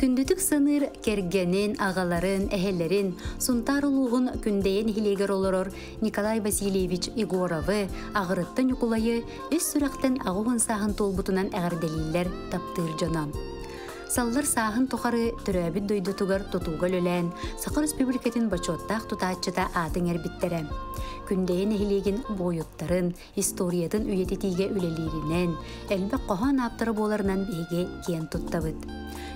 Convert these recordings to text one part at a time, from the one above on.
Күндүтүк саныыр кэргэнин, аҕаларын, эһэлэрин Сунтаар улууһун Күндэйэ нэһилиэгэр олорор Николай Васильевич Егоровы, Аҕырытта Ньукулайы үс сүрэхтэн 80 сааһын туолбутунан эҕэрдэлииллэр таптыыр дьоно. Саллар сааһын тухары төрөөбүт дойдутугар тутууга үлэлээн, Саха Республикатын бочуоттаах тутааччыта аатын иҥэрбиттэрэ. Күндэйэ нэһилиэгин буойуттарын, историятын үйэтитиигэ үлэлииринэн, элбэх хоһоон ааптара буоларынан биһиги киэн туттабыт.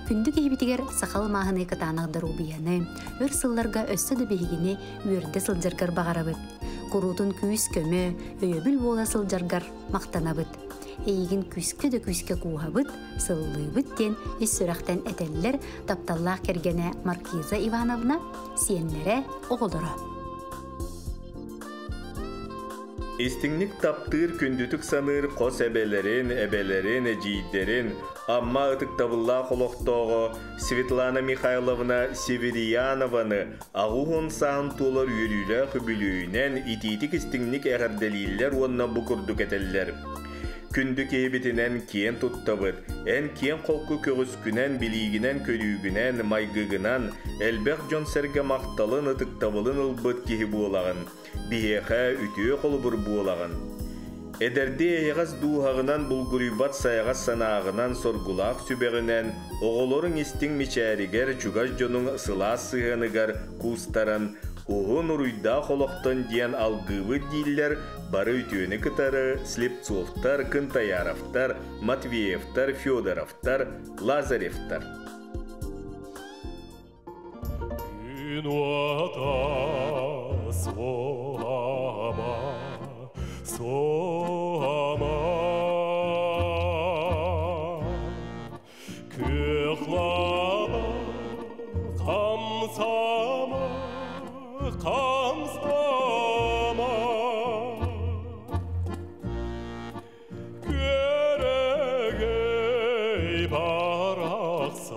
Күндү киһибитигэр саха алмааһынай кытаанах доруобуйаны, өр сылларга өссө да биһигини үөрдэ сылдьаргар баҕарабыт. Куруутун күүс-көмө, өйөбүл буола сылдьаргар махтанабыт. Эйигин күүскэ да күүскэ кууһабыт, сыллыыбыт диэн ис сүрэхтэн этэллэр тапталлаах кэргэнэ Маркиза Ивановна, сиэннэрэ, оҕолоро. Истиҥник таптыыр, күндүтүк саныыр хос эбэлэрин, эбэлэрин, эдьиийдэрин, Амма ытыктабыллаах олохтооҕо Светлана Михайловна Северьянованы 80 сааһын туолар үөрүүлээх үбүлүөйүнэн итиитик-истиҥник эҕэрдэлииллэр уонна бу курдук этэллэр. Күндү киһибитинэн киэн туттабыт, эн киэҥ-холку көҕүскүнэн, билиигинэн-көрүүгүнэн, майгыгынан элбэх дьон-сэргэ махталын, ытыктабылын ылбыт киһи буолаҕын. Биһиэхэ үтүө холобур буолаҕын. Эдэрдии эйэҕэс дууһаҕынан булгуруйбат сайаҕас санааҕынан, соргулаах сүбэҕинэн, оҕолоруҥ истиҥ мичээригэр, чугас дьонуҥ сылаас сыһыаныгар куустаран, уһун уруйдаах олохтон диэн алгыыбыт дииллэр бары үтүөнү кытары Слепцовтар, Кынтаяровтар, Матвеевтар, Федоровтар, Лазаревтар. Күн уота суома, суома. Күөх лаба хамсама, хамсама. Күөрэгэй барахсан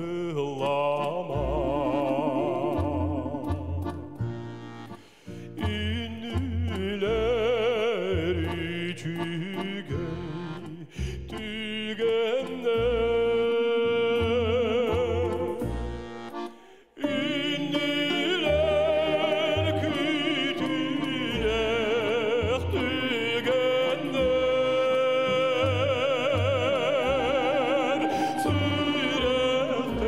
ыллама. Үнүлэр үчүгэй түгэннэр. Үнүлэр күтүлэх түгэннэр. Сүрэхтэр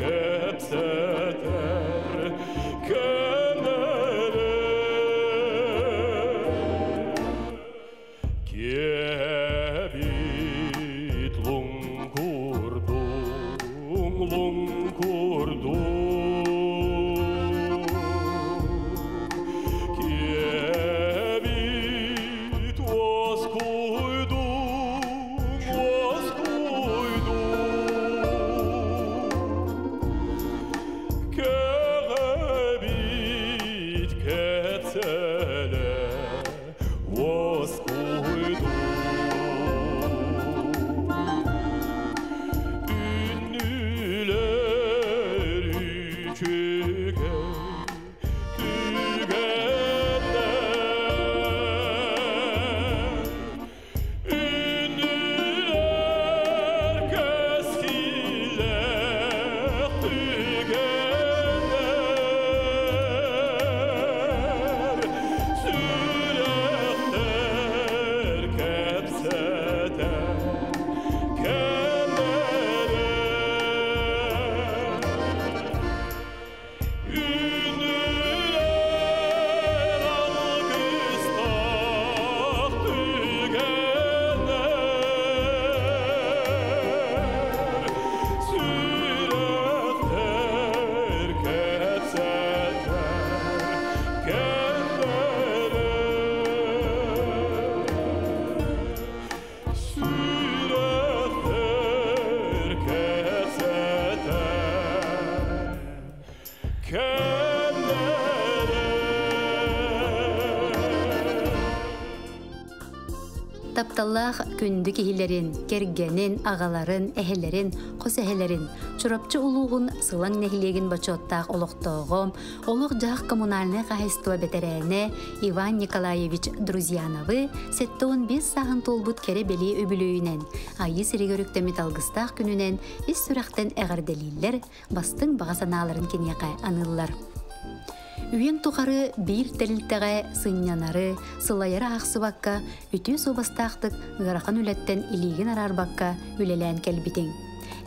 кэпсэтэр кэмнэрэ. Киэбит луҥкурдуҥ, луҥкурдуҥ. Киэбит уоскуйдуҥ, уоскуйдуҥ. Кэҕэбит кэпсэлэ уоскуйдуҥ. Тапталлаах күндү киһилэрин, кэргэнин, аҕаларын, эһэлэрин, хос эһэлэрин, Чурапчы улууһун Сылаҥ нэһилиэгин бочуоттаах олохтооҕо, олох-дьаһах коммунальнай хаһайыстыба бэтэрээнэ Иван Николаевич Друзьяновы 75 сааһын туолбут кэрэ-бэлиэ үбүлүөйүнэн, Айыы сиригэр үктэммит алгыстаах күнүнэн ис сүрэхтэн эҕэрдэлииллэр, бастыҥ баҕа санааларын киниэхэ аныыллар. Үйэҥ тухары биир тэрилтэҕэ сынньанары, сылайары аахсыбакка, үтүө суобастаахтык ыарахан үлэттэн илиигин араарбакка үлэлээн кэлбитиҥ.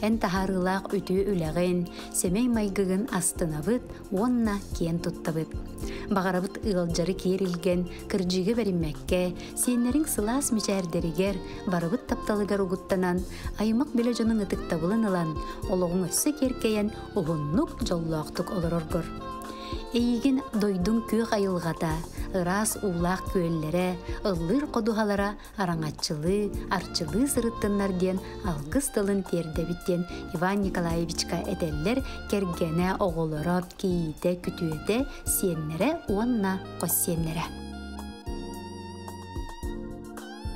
Эн таһаарыылаах үтүө үлэҕин, сэмэй майгыгын астынабыт уонна киэн туттабыт. Баҕарабыт ыалдьары киэр илгэн, кырдьыгы бэриммэккэ, сиэннэриҥ сылаас мичээрдэригэр, барыбыт тапталыгар угуттанан, аймах билэ дьонуҥ ытыктабылын ылан, олоҕуҥ өссө киэркэйэн, уһуннук, дьоллоохтук олороргор. Эйигин дойдуҥ күөх айылҕата, ыраас уулаах күөллэрэ, ыллыыр ходуһалара араҥаччылыы, арчылыы сырыттыннар диэн алгыс тылын тиэрдэбит диэн Иван Николаевичка этэллэр кэргэнэ, оҕолоро, кийиитэ, күтүөтэ, сиэннэрэ уонна хос сиэннэрэ.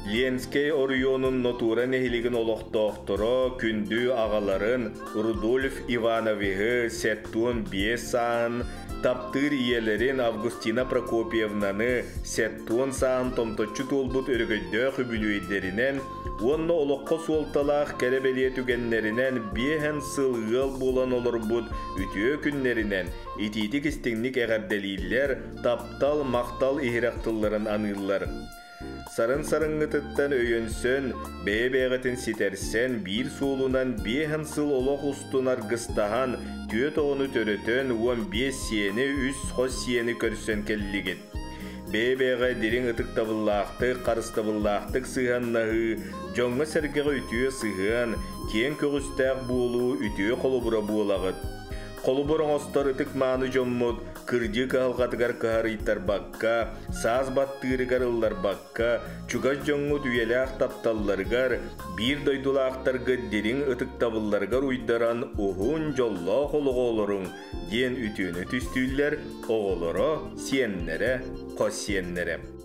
Ленскэй оройуонун Нотура нэһилигин олохтоохторо күндү аҕаларын Рудольф Ивановиһы 75 сааһын, таптыыр ийэлэрин Августина Прокопьевнаны 70 сааһын томточчу туолбут өрөгөйдөөх үбүлүөйдэринэн уонна олоххо суолталаах кэрэ-бэлиэ түгэннэринэн биэһэн сыл ыал буолан олорбут үтүө күннэринэн итиитик-истиҥник эҕэрдэлииллэр, таптал, махтал иһирэх тылларын аныыллар. Сарын сарыҥҥытыттан өйөнсөн, бэйэ-бэйэҕитин ситэрсэн, биир суолунан биэһэн сыл олох устун аргыстаһан, түөрт оҕону төрөтөн, 15 сиэни, үс хос сиэни көрсөн кэллигит. Бэйэ-бэйэҕэ дириҥ ытыктабыллаахтык, харыстабыллаахтык сыһыаннаһыы, дьоҥҥо-сэргэҕэ үтүө сыһыан, киэҥ көҕүстээх буолуу үтүө холобура буолаҕыт. Холобур оҥостор ытык-мааны дьоммут кырдьыы кыһалҕатыгар кыһарыйтарбакка, саас баттыырыгар ылларбакка, чугас дьоҥҥут үйэлээх тапталларыгар, биир дойдулаахтаргыт дириҥ ытыктабылларыгар уйдаран уһун дьоллоох олоҕу олоруҥ диэн үтүөнү түстүүллэр оҕолоро, сиэннэрэ, хос сиэннэрэ.